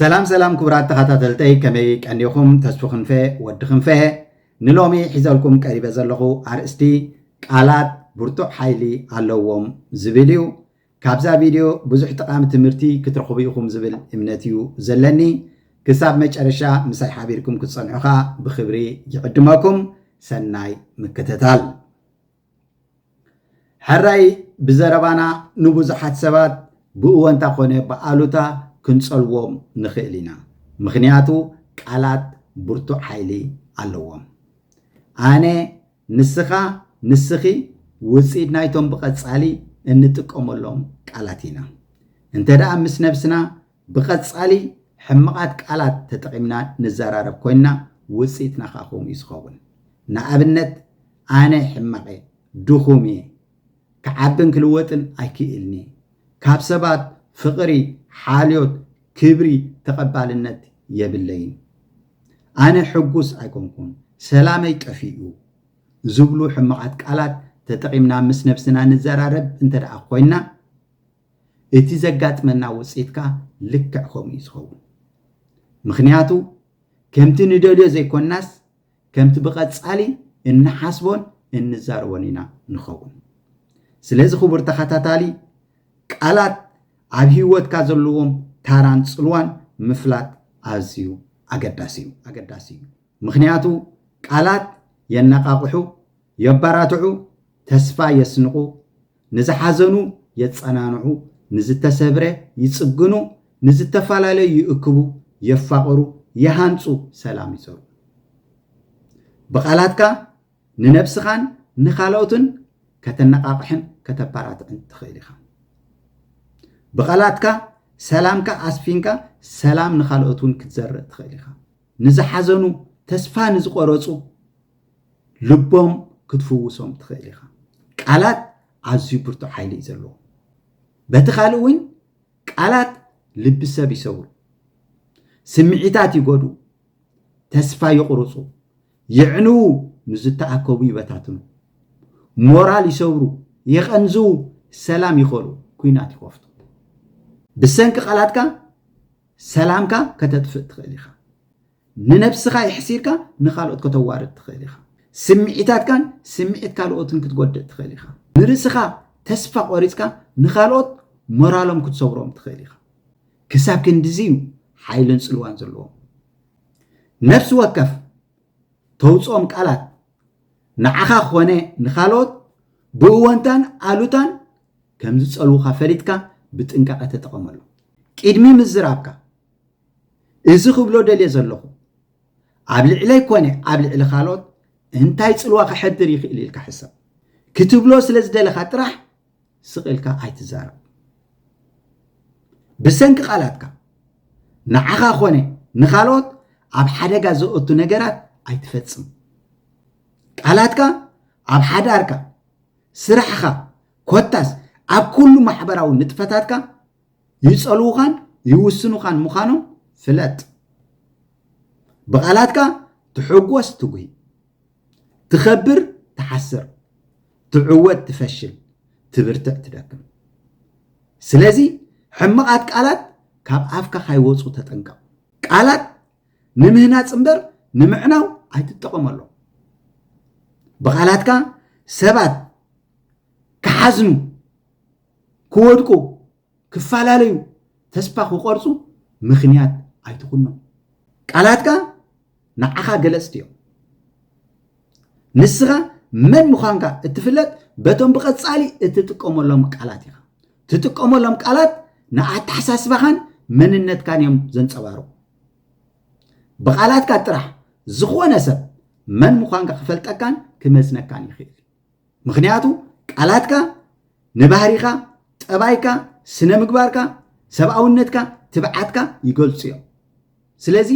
ሰላም ሰላም ክቡራት ተኸታተልተይ፣ ከመይ ቀኒኹም? ተስፉ ክንፈ፣ ወዲ ክንፈ፣ ንሎሚ ሒዘልኩም ቀሪበ ዘለኹ ኣርእስቲ ቃላት ብርቱዕ ሓይሊ ኣለዎም ዝብል እዩ። ካብዛ ቪድዮ ብዙሕ ጠቓሚ ትምህርቲ ክትረኽቡ ኢኹም ዝብል እምነት እዩ ዘለኒ። ክሳብ መጨረሻ ምሳይ ሓቢርኩም ክትጸንሑ ኸኣ ብኽብሪ ይዕድመኩም። ሰናይ ምክትታል። ሕራይ ብዘረባና ንብዙሓት ሰባት ብእወንታ ኮነ ብኣሉታ ክንጸልዎም ንኽእል ኢና። ምኽንያቱ ቃላት ብርቱዕ ሓይሊ ኣለዎም። ኣነ፣ ንስኻ፣ ንስኺ ውጽኢት ናይቶም ብቐጻሊ እንጥቀመሎም ቃላት ኢና። እንተ ደኣ ምስ ነብስና ብቐጻሊ ሕማቓት ቃላት ተጠቒምና ንዘራረብ ኮይንና፣ ውጽኢትና ኸኣ ከምኡ እዩ ዝኸውን። ንኣብነት፣ ኣነ ሕማቕ እየ፣ ድኹም እየ፣ ክዓብን ክልወጥን ኣይክእልን እየ፣ ካብ ሰባት ፍቕሪ፣ ሓልዮት፣ ክብሪ፣ ተቐባልነት የብለይን፣ ኣነ ሕጉስ ኣይኮንኩን፣ ሰላመይ ጠፊኡ ዝብሉ ሕማቓት ቃላት ተጠቒምና ምስ ነብስና ንዘራረብ እንተ ደኣ ኮይንና፣ እቲ ዘጋጥመና ውጽኢት ከኣ ልክዕ ከምኡ እዩ ዝኸውን። ምኽንያቱ፣ ከምቲ ንደልዮ ዘይኮንናስ፣ ከምቲ ብቐጻሊ እንሓስቦን እንዛረቦን ኢና ንኸውን። ስለዚ ክቡር ተኸታታሊ፣ ቃላት ኣብ ህይወትካ ዘለዎም ታራን ጽልዋን ምፍላጥ ኣዝዩ ኣገዳሲ እዩ፣ ኣገዳሲ እዩ። ምኽንያቱ ቃላት የነቓቕሑ፣ የባራትዑ፣ ተስፋ የስንቑ፣ ንዝሓዘኑ የጸናንዑ፣ ንዝተሰብረ ይጽግኑ፣ ንዝተፈላለዩ ይእክቡ፣ የፋቕሩ፣ ይሃንጹ፣ ሰላም ይዘሩ። ብቓላትካ ንነብስኻን ንኻልኦትን ከተነቓቕሕን ከተባራትዕን ትኽእል ኢኻ። ብቓላትካ ሰላምካ ኣስፊንካ ሰላም ንኻልኦት እውን ክትዘርእ ትኽእል ኢኻ። ንዝሓዘኑ፣ ተስፋ ንዝቖረጹ ልቦም ክትፍውሶም ትኽእል ኢኻ። ቃላት ኣዝዩ ብርቱዕ ሓይሊ እዩ ዘለዎ። በቲ ካልእ እውን ቃላት ልቢ ሰብ ይሰብሩ፣ ስምዒታት ይጎድኡ፣ ተስፋ ይቑርጹ፣ የዕንዉ፣ ንዝተኣከቡ ይበታትኑ፣ ሞራል ይሰብሩ፣ የቐንዝዉ፣ ሰላም ይኸሉ፣ ኲናት ይኸፍቱ። ብሰንኪ ቃላትካ ሰላምካ ከተጥፍእ ትኽእል ኢኻ። ንነብስኻ የሕሲርካ ንኻልኦት ከተዋርድ ትኽእል ኢኻ። ስምዒታትካን ስምዒት ካልኦትን ክትጎድእ ትኽእል ኢኻ። ንርእስኻ ተስፋ ቆሪጽካ ንኻልኦት ሞራሎም ክትሰብሮም ትኽእል ኢኻ። ክሳብ ክንድዚ እዩ ሓይልን ጽልዋን ዘለዎም። ነፍሲ ወከፍ ተውጽኦም ቃላት ንዓኻ ኾነ ንኻልኦት ብእወንታን ኣሉታን ከም ዝጸልዉኻ ፈሊጥካ ብጥንቃቐ ተጠቐመሉ። ቅድሚ ምዝራብካ፣ እዚ ክብሎ ደልየ ዘለኹ፣ ኣብ ልዕለይ ኮነ ኣብ ልዕሊ ካልኦት እንታይ ጽልዋ ከሕድር ይኽእል ኢልካ ሕሰብ። ክትብሎ ስለ ዝደለኻ ጥራሕ ስቕ ኢልካ ኣይትዛረብ። ብሰንኪ ቃላትካ ንዓኻ ኮነ ንኻልኦት ኣብ ሓደጋ ዘእቱ ነገራት ኣይትፈጽም። ቃላትካ ኣብ ሓዳርካ፣ ስራሕኻ፣ ኮታስ ኣብ ኩሉ ማሕበራዊ ንጥፈታትካ ይጸልዉኻን ይውስኑኻን ምዃኖም ፍለጥ። ብቓላትካ ትሕጎስ ትጉሂ፣ ትኸብር ትሓስር፣ ትዕወት ትፈሽል፣ ትብርትዕ ትደክም። ስለዚ ሕማቓት ቃላት ካብ ኣፍካ ካይወጹ ተጠንቀቕ። ቃላት ንምህናጽ እምበር ንምዕናው ኣይትጠቐመሎም። ብቓላትካ ሰባት ክሓዝኑ፣ ክወድቁ፣ ክፈላለዩ፣ ተስፋ ክቖርጹ ምኽንያት ኣይትኹኖም። ቃላትካ ንዓኻ ገለጽቲ እዮም። ንስኻ መን ምዃንካ እትፍለጥ በቶም ብቐጻሊ እትጥቀመሎም ቃላት ኢኻ። ትጥቀመሎም ቃላት ንኣተሓሳስባኻን መንነትካን እዮም ዘንጸባርቑ። ብቓላትካ ጥራሕ ዝኾነ ሰብ መን ምዃንካ ክፈልጠካን ክመዝነካን ይኽእል። ምኽንያቱ ቃላትካ ንባህሪኻ፣ ጠባይካ፣ ስነ ምግባርካ፣ ሰብኣውነትካ፣ ትብዓትካ ይገልጹ እዮም። ስለዚ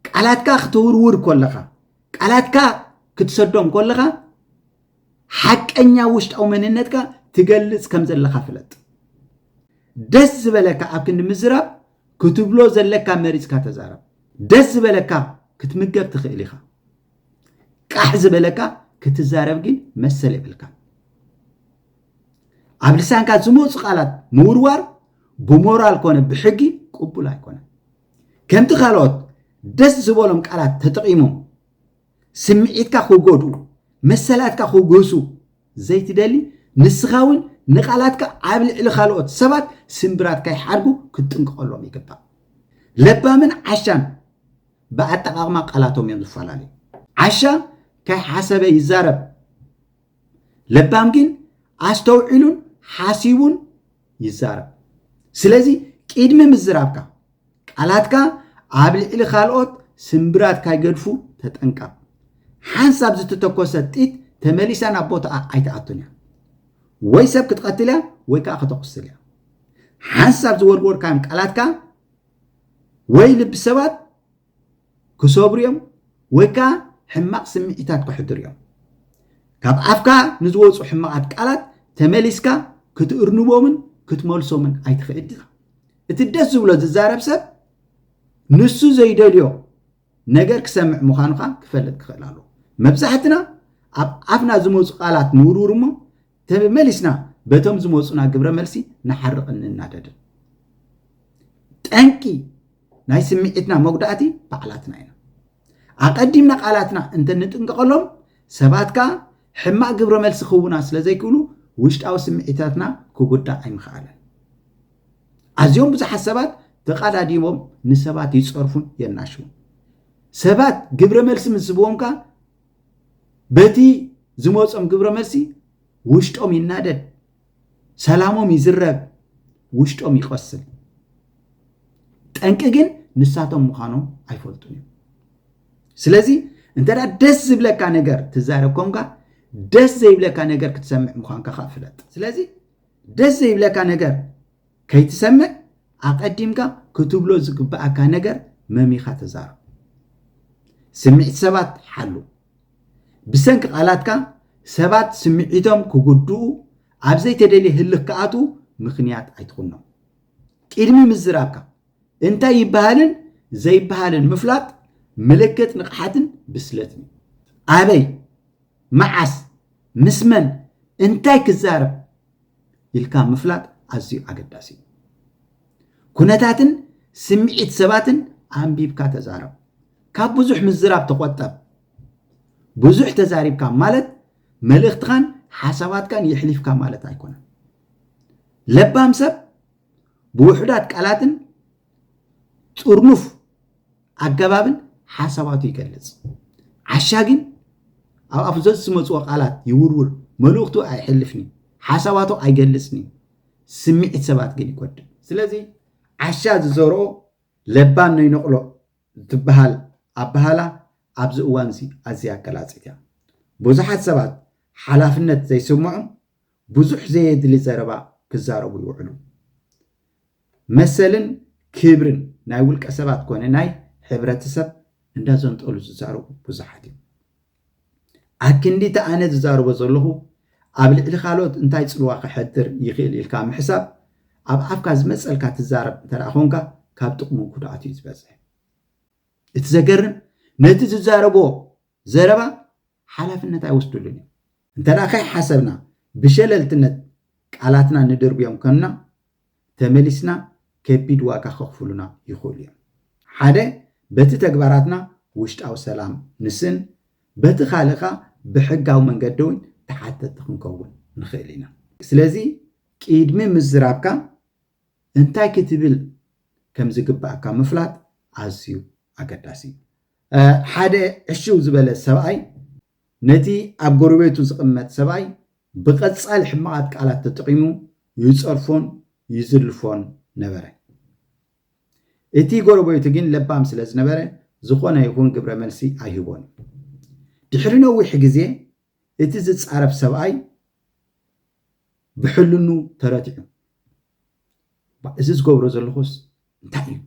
ቃላትካ ክትውርውር ከለኻ፣ ቃላትካ ክትሰዶም ከለኻ፣ ሓቀኛ ውሽጣዊ መንነትካ ትገልጽ ከም ዘለኻ ፍለጥ። ደስ ዝበለካ ኣብ ክንዲ ምዝራብ ክትብሎ ዘለካ መሪጽካ ተዛረብ። ደስ ዝበለካ ክትምገብ ትኽእል ኢኻ። ቃሕ ዝበለካ ክትዛረብ ግን መሰል የብልካን። ኣብ ልሳንካ ዝመፁ ቃላት ምውርዋር ብሞራል ኮነ ብሕጊ ቅቡል ኣይኮነን። ከምቲ ካልኦት ደስ ዝበሎም ቃላት ተጠቒሞም ስምዒትካ ክጎድኡ፣ መሰላትካ ክግህሱ ዘይትደሊ፣ ንስኻ እውን ንቃላትካ ኣብ ልዕሊ ካልኦት ሰባት ስምብራት ከይሓድጉ ክትጥንቀቐሎም ይግባእ። ለባምን ዓሻን ብኣጠቓቕማ ቃላቶም እዮም ዝፈላለዩ። ዓሻ ከይሓሰበ ይዛረብ፣ ለባም ግን ኣስተውዒሉን ሓሲቡን ይዛረብ። ስለዚ ቅድሚ ምዝራብካ ቃላትካ ኣብ ልዕሊ ካልኦት ስምብራት ካይገድፉ ተጠንቀቕ። ሓንሳብ ዝተተኮሰት ጥይት ተመሊሳ ናብ ቦታኣ ኣይትኣቱን እያ። ወይ ሰብ ክትቐትል እያ ወይ ከዓ ከተቑስል እያ። ሓንሳብ ዝወርወርካዮም ቃላትካ ወይ ልቢ ሰባት ክሰብሩ እዮም ወይ ከዓ ሕማቕ ስምዒታት ከሕድሩ እዮም። ካብ ኣፍካ ንዝወፁ ሕማቓት ቃላት ተመሊስካ ክትእርንቦምን ክትመልሶምን ኣይትኽእል ዲኻ። እቲ ደስ ዝብሎ ዝዛረብ ሰብ ንሱ ዘይደልዮ ነገር ክሰምዕ ምዃኑ ከዓ ክፈልጥ ክኽእል ኣለዎ። መብዛሕትና ኣብ ኣፍና ዝመፁ ቃላት ንውርውር እሞ ተመሊስና በቶም ዝመፁና ግብረ መልሲ ንሓርቕን ንናደድን። ጠንቂ ናይ ስምዒትና መጉዳእቲ ባዕላትና ኢና። ኣቐዲምና ቃላትና እንተንጥንቀቐሎም ሰባት ከዓ ሕማቕ ግብረ መልሲ ክህቡና ስለ ዘይክእሉ ውሽጣዊ ስምዒታትና ክጉዳእ ኣይምኽኣለን። ኣዝዮም ብዙሓት ሰባት ተቐዳዲሞም ንሰባት ይጸርፉን የናሽውን። ሰባት ግብረ መልሲ ምስ ዝህብዎም ከዓ በቲ ዝመጾም ግብረ መልሲ ውሽጦም ይናደድ፣ ሰላሞም ይዝረብ፣ ውሽጦም ይቆስል። ጠንቂ ግን ንሳቶም ምዃኖም ኣይፈልጡን እዮም። ስለዚ እንተ ደኣ ደስ ዝብለካ ነገር ትዛረብ ኮንካ ደስ ዘይብለካ ነገር ክትሰምዕ ምዃንካ ከዓ ፍለጥ። ስለዚ ደስ ዘይብለካ ነገር ከይትሰምዕ ኣቐዲምካ ክትብሎ ዝግብኣካ ነገር መሚኻ ተዛረብ። ስምዒት ሰባት ሓሉ። ብሰንኪ ቃላትካ ሰባት ስምዒቶም ክጉድኡ ኣብ ዘይተደልየ ህልኽ ክኣትዉ ምኽንያት ኣይትኹኖም። ቅድሚ ምዝራብካ እንታይ ይበሃልን ዘይበሃልን ምፍላጥ ምልክት ንቕሓትን ብስለትን እዩ። ኣበይ፣ መዓስ፣ ምስ መን፣ እንታይ ክዛረብ ኢልካ ምፍላጥ ኣዝዩ ኣገዳሲ እዩ። ኩነታትን ስምዒት ሰባትን ኣንቢብካ ተዛረብ። ካብ ብዙሕ ምዝራብ ተቖጠብ። ብዙሕ ተዛሪብካ ማለት መልእኽትኻን ሓሳባትካን የሕሊፍካ ማለት ኣይኮነን። ለባም ሰብ ብውሑዳት ቃላትን ጥርኑፍ ኣገባብን ሓሳባቱ ይገልጽ። ዓሻ ግን ኣብ ኣፉ ዘዝመጽዎ ቃላት ይውርውር፣ መልእኽቱ ኣይሕልፍን እዩ፣ ሓሳባቱ ኣይገልጽን እዩ፣ ስምዒት ሰባት ግን ይጎድእ። ስለዚ ዓሻ ዝዘርኦ ለባም ነይነቕሎ ትበሃል ኣበሃላ ኣብዚ እዋንዚ ኣዝያ ኣቀላጺት እያ። ብዙሓት ሰባት ሓላፍነት ዘይስምዖም ብዙሕ ዘየድሊ ዘረባ ክዛረቡ ይውዕሉ። መሰልን ክብርን ናይ ውልቀ ሰባት ኮነ ናይ ሕብረተሰብ እንዳዘንጠሉ ዝዛረቡ ብዙሓት እዮም። ኣክንዲ እቲ ኣነ ዝዛረቦ ዘለኹ ኣብ ልዕሊ ካልኦት እንታይ ጽልዋ ክሕድር ይኽእል ኢልካ ምሕሳብ ኣብ ኣፍካ ዝመጸልካ ትዛረብ እንተ ደኣ ኾንካ ካብ ጥቕሙ ጉድኣቱ እዩ ዝበዝሕ። እቲ ዘገርም ነቲ ዝዛረቦ ዘረባ ሓላፍነት ኣይወስድሉን እዮም። እንተ ደኣ ከይሓሰብና ብሸለልትነት ቃላትና ንድርብዮም ኮንና ተመሊስና ከቢድ ዋጋ ከኽፍሉና ይኽእሉ እዮም። ሓደ በቲ ተግባራትና ውሽጣዊ ሰላም ንስን በቲ ካልእ ኸኣ ብሕጋዊ መንገዲ እውን ተሓተቲ ክንከውን ንኽእል ኢና። ስለዚ ቅድሚ ምዝራብካ እንታይ ክትብል ከም ዝግባእካ ምፍላጥ ኣዝዩ ኣገዳሲ እዩ። ሓደ ዕሽው ዝበለ ሰብኣይ ነቲ ኣብ ጎረቤቱ ዝቕመጥ ሰብኣይ ብቐጻሊ ሕማቓት ቃላት ተጠቒሙ ይጸርፎን ይዝልፎን ነበረ። እቲ ጎረቤቱ ግን ለባም ስለ ዝነበረ ዝኾነ ይኹን ግብረ መልሲ ኣይህቦን። ድሕሪ ነዊሕ ግዜ እቲ ዝጻረፍ ሰብኣይ ብሕልኑ ተረቲዑ፣ እዚ ዝገብሮ ዘለኹስ እንታይ እዩ?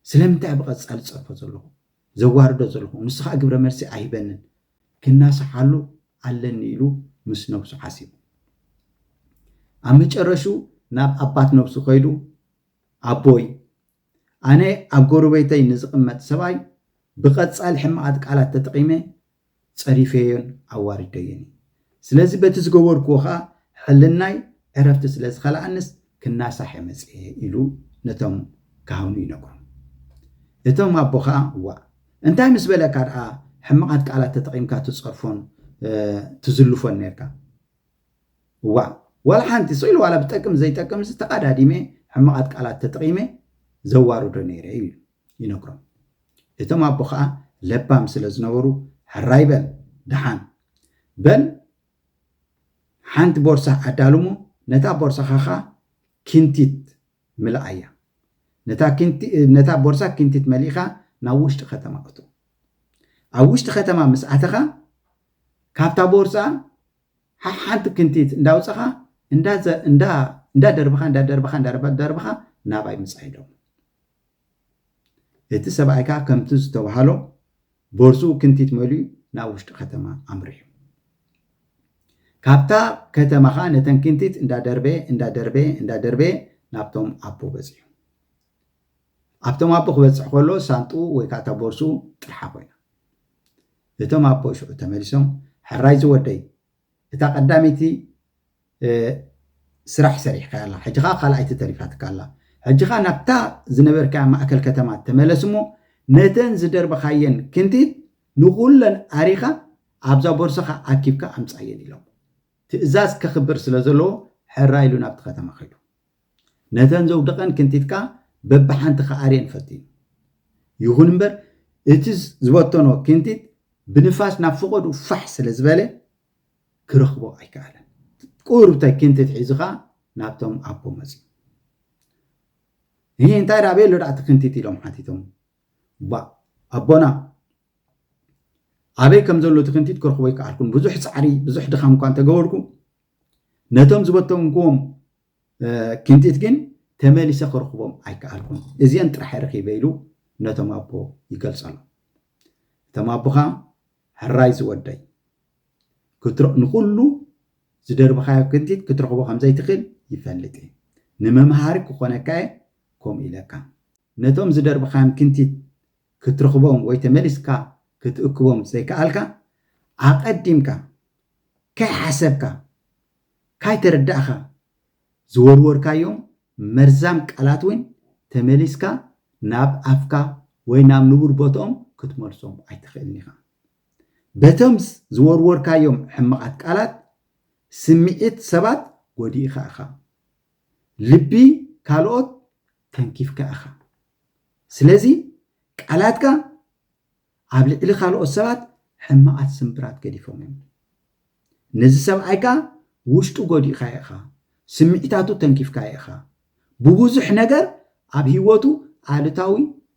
ስለምንታይ ብቐጻሊ ዝጸርፎ ዘለኹ? ዘዋርዶ ዘለኹ? ንሱ ኸኣ ግብረ መልሲ ኣይህበንን። ክናስሓሉ ኣለኒ ኢሉ ምስ ነብሱ ሓሲቡ። ኣብ መጨረሹ ናብ ኣባት ነብሱ ከይዱ፣ ኣቦይ፣ ኣነ ኣብ ጎረቤተይ ንዝቕመጥ ሰብኣይ ብቐጻሊ ሕማቓት ቃላት ተጠቒመ ጸሪፈዮን ኣዋሪደዮን እየ። ስለዚ በቲ ዝገበርክዎ ኸኣ ሕልናይ ዕረፍቲ ስለ ዝኸልኣንስ ክናሳሕ እየ መፅየ ኢሉ ነቶም ካህኑ ይነግሮም። እቶም ኣቦ ኸዓ፣ እዋ እንታይ ምስ በለካ ደኣ ሕማቓት ቃላት ተጠቒምካ ትፀርፎን ትዝልፎን ነርካ? እዋ ዋላ ሓንቲ ስኢሉ ዋላ ብጠቅም ዘይጠቅም ዝተቓዳዲመ ሕማቓት ቃላት ተጠቒመ ዘዋርዶ ነይረ እዩ ይነግሮም። እቶም ኣቦ ኸዓ ለባም ስለ ዝነበሩ፣ ሕራይ በል ደሓን በል ሓንቲ ቦርሳ ኣዳልሞ፣ ነታ ቦርሳኻ ኸዓ ክንቲት ምልኣያ። ነታ ቦርሳ ክንቲት መሊእኻ ናብ ውሽጢ ከተማ እቶ። ኣብ ውሽጢ ከተማ ምስ ኣተኻ ካብታ ቦርሳ ሓንቲ ክንቲት እንዳውፀኻ እንዳደርብኻ እንዳደርብኻ እንዳደርብኻ ናባይ ምፃ ኢሎም። እቲ ሰብኣይ ከዓ ከምቲ ዝተባሃሎ ቦርሱ ክንቲት መሊኡ ናብ ውሽጢ ከተማ ኣምሪሑ። ካብታ ከተማ ከዓ ነተን ክንቲት እንዳደርበየ እንዳደርበየ እንዳደርበየ ናብቶም ኣቦ በፂሑ። ኣብቶም ኣቦ ክበፅሕ ከሎ ሳንጡ ወይ ከዓ እታ ቦርሱ ጥርሓ ኮይና። እቶም ኣቦ ሽዑ ተመሊሶም፣ ሕራይ ዝወደይ፣ እታ ቀዳመይቲ ስራሕ ሰሪሕካ ኣላ፣ ሕጂ ከዓ ካልኣይቲ ተሪፋትካ ኣላ። ሕጂ ከዓ ናብታ ዝነበርካ ማእከል ከተማ ተመለስ እሞ ነተን ዝደርበኻየን ክንቲት ንኩለን ኣሪኻ ኣብዛ ቦርሳኻ ኣኪብካ ኣምፃየን ኢሎም። ትእዛዝ ከኽብር ስለ ዘለዎ ሕራይ ኢሉ ናብቲ ከተማ ከይዱ። ነተን ዘውደቐን ክንቲት ከዓ በብሓንቲ ክኣርየን ፈቲኑ። ይኹን እምበር እቲ ዝበተኖ ክንቲት ብንፋስ ናብ ፈቐዱ ፋሕ ስለ ዝበለ ክረኽቦ ኣይከኣለን። ቁሩብ እንታይ ክንቲት ሒዙ ከዓ ናብቶም ኣቦ መፅዩ። ይህ እንታይ ደኣ ኣበይ ኣሎ ደኣ እቲ ክንቲት ኢሎም ሓቲቶም። ባ ኣቦና ኣበይ ከም ዘሎ እቲ ክንቲት ክረኽቦ ኣይከኣልኩን። ብዙሕ ፃዕሪ ብዙሕ ድኻም እኳ እንተገበርኩ ነቶም ዝበተንክዎም ክንቲት ግን ተመሊሰ ክረኽቦም ኣይከኣልኩን። እዚአን ጥራሕ ረኺበ ኢሉ ነቶም ኣቦ ይገልጸሎም። እቶም ኣቦኻ ሕራይ ዝወደይ ክትሮ ንኹሉ ዝደርብኻዮ ክንቲት ክትረኽቦ ከም ዘይትኽእል ይፈልጥ እየ። ንመምሃሪ ክኾነካ እየ ከምኡ ኢለካ። ነቶም ዝደርብኻዮም ክንቲት ክትረኽቦም ወይ ተመሊስካ ክትእክቦም ዘይከኣልካ ኣቐዲምካ ከይሓሰብካ ካይተረዳእኻ ዝወርወርካዮም መርዛም ቃላት እውን ተመሊስካ ናብ ኣፍካ ወይ ናብ ንቡር ቦትኦም ክትመልሶም ኣይትኽእልን ኢኻ። በቶም ዝወርወርካዮም ሕማቓት ቃላት ስምዒት ሰባት ጎዲእኻ ኢኻ። ልቢ ካልኦት ተንኪፍካ ኢኻ። ስለዚ ቃላትካ ኣብ ልዕሊ ካልኦት ሰባት ሕማቓት ስምብራት ገዲፎም እዮም። ነዚ ሰብኣይ ከኣ ውሽጡ ጎዲእካዮ ኢኻ፣ ስምዒታቱ ተንኪፍካዮ ኢኻ፣ ብብዙሕ ነገር ኣብ ህይወቱ ኣሉታዊ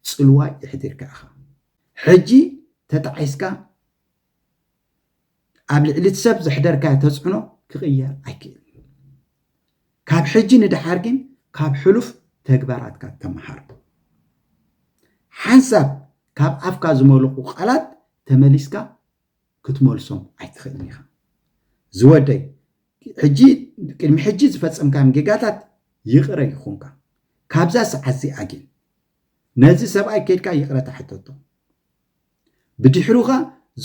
ጽልዋ የሕዲርካ ኢኻ። ሕጂ ተጣዒስካ ኣብ ልዕሊ እቲ ሰብ ዘሕደርካዮ ተጽዕኖ ክቕየር ኣይክእልን። ካብ ሕጂ ንደሓር ግን ካብ ሕሉፍ ተግባራትካ ተመሃር። ሓንሳብ ካብ ኣፍካ ዝመልቑ ቃላት ተመሊስካ ክትመልሶም ኣይትኽእልን ኢኻ። ዝወደይ ሕጂ ቅድሚ ሕጂ ዝፈጸምካዮም ጌጋታት ይቕረ ይኹንካ። ካብዛ ሰዓት እዚኣ ግን ነዚ ሰብኣይ ከይድካ ይቕረታ ሕተቶ። ብድሕሩኻ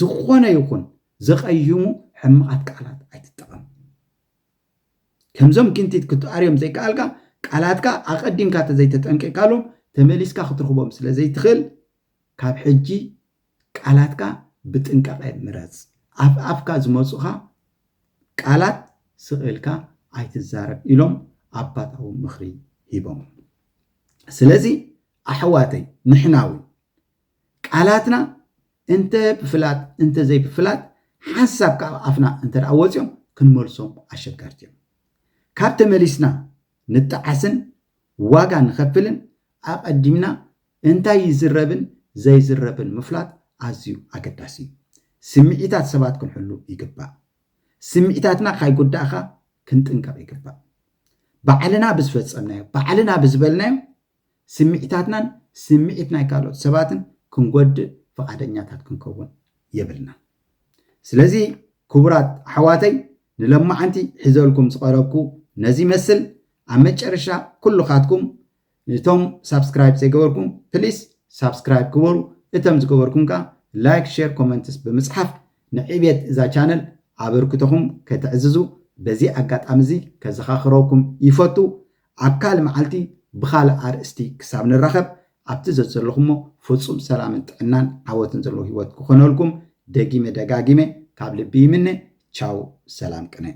ዝኾነ ይኹን ዘቐይሙ ሕማቓት ቃላት ኣይትጠቐም። ከምዞም ክንቲት ክትኣርዮም ዘይከኣልካ ቃላትካ ኣቐዲምካ ተዘይተጠንቂቕካሎም ተመሊስካ ክትርኽቦም ስለ ዘይትኽእል ካብ ሕጂ ቃላትካ ብጥንቃቐ ምረጽ። ኣብ ኣፍካ ዝመጹኻ ቃላት ስቕ ኢልካ ኣይትዛረብ ኢሎም ኣባታዊ ምኽሪ ሂቦም። ስለዚ ኣሕዋተይ ንሕና እውን ቃላትና እንተ ብፍላጥ እንተ ዘይብፍላጥ ሓንሳብ ካብ ኣፍና እንተ ደኣ ወፂኦም ክንመልሶም ኣሸጋርቲ እዮም። ካብ ተመሊስና ንጠዓስን ዋጋ ንኸፍልን ኣቐዲምና እንታይ ይዝረብን ዘይዝረብን ምፍላጥ ኣዝዩ ኣገዳሲ እዩ። ስምዒታት ሰባት ክንሕሉ ይግባእ። ስምዒታትና ካይጉዳእኻ ክንጥንቀቕ ይግባእ። ባዕልና ብዝፈጸምናዮ ባዕልና ብዝበልናዮ ስምዒታትናን ስምዒት ናይ ካልኦት ሰባትን ክንጎድእ ፍቓደኛታት ክንከውን የብልና። ስለዚ ክቡራት ኣሕዋተይ ንለማዓንቲ ሒዘልኩም ዝቐረብኩ ነዚ ይመስል። ኣብ መጨረሻ ኩልኻትኩም እቶም ሳብስክራይብ ዘይገበርኩም ፕሊስ ሳብስክራይብ ግበሩ። እቶም ዝገበርኩም ከኣ ላይክ፣ ሼር፣ ኮመንትስ ብምጽሓፍ ንዕብየት እዛ ቻነል ኣበርክቶኹም ከተዕዝዙ በዚ ኣጋጣሚ እዚ ከዘኻኽረኩም ይፈቱ። ኣብ ካልእ መዓልቲ ብኻልእ ኣርእስቲ ክሳብ ንራኸብ፣ ኣብቲ ዘዘለኹሞ ፍጹም ሰላምን ጥዕናን ዓወትን ዘለዎ ህይወት ክኾነልኩም ደጊመ ደጋጊመ ካብ ልቢ ይምነ። ቻው፣ ሰላም ቅነ።